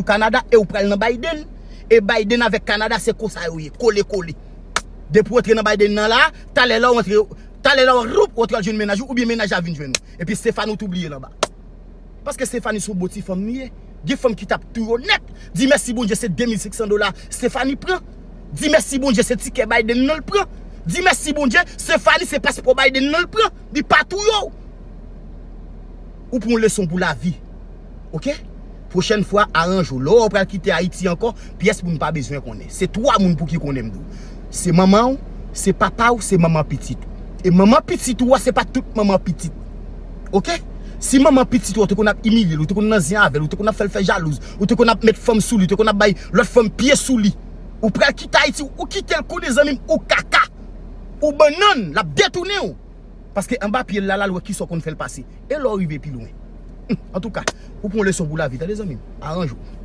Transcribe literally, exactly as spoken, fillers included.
ou Kanada e ou pral nan Biden. E Biden avèk Kanada se konsa yo ye, kole kole. Depi w antre nan Biden nan la, talè la w antre, talè la w roup, w antre al jwenn mennaj ou, oubyen mennaj la vin jwenn ou. Epi Stephanie ou tou bliye l anba. Paske Stephanie se yon bon ti fanm li ye. Gen fanm ki t ap touye w nèt. Di mèsi Bondye se de mil senk san dola Stephanie pran. Di mèsi Bondye se tikè Biden nan l pran. Di mèsi Bondye Stephanie se paspò Biden nan l pran. Li pa touye w. Ou pran yon leson pou lavi. Oke? Pwochèn fwa, aranje w. Lè w pral kite Ayiti ankò, pyès moun pa bezwen konnen. Se twa moun pou ki konnen m di w. Se manman w, se papa w, se manman pitit ou. E manman pitit ou a, se pa tout manman pitit. Oke? Si manman pitit ou a, ou te konn ap imilye l, ou te konn nan zen avè l, ou te konn ap fè l fè jalouz, ou te konn ap met fanm sou li, ou te konn ap bay lòt fanm pye sou li. Ou pral kite Ayiti, ou kite l konnen zanmi m, ou kaka. Ou bannann, l ap detounen w. Paske anba pye l la, l al wè kisa w konn fè l pase. E lè w rive pi lwen. Antouka, ou pran yon leson pou lavi, tande zanmi m. Aranje w.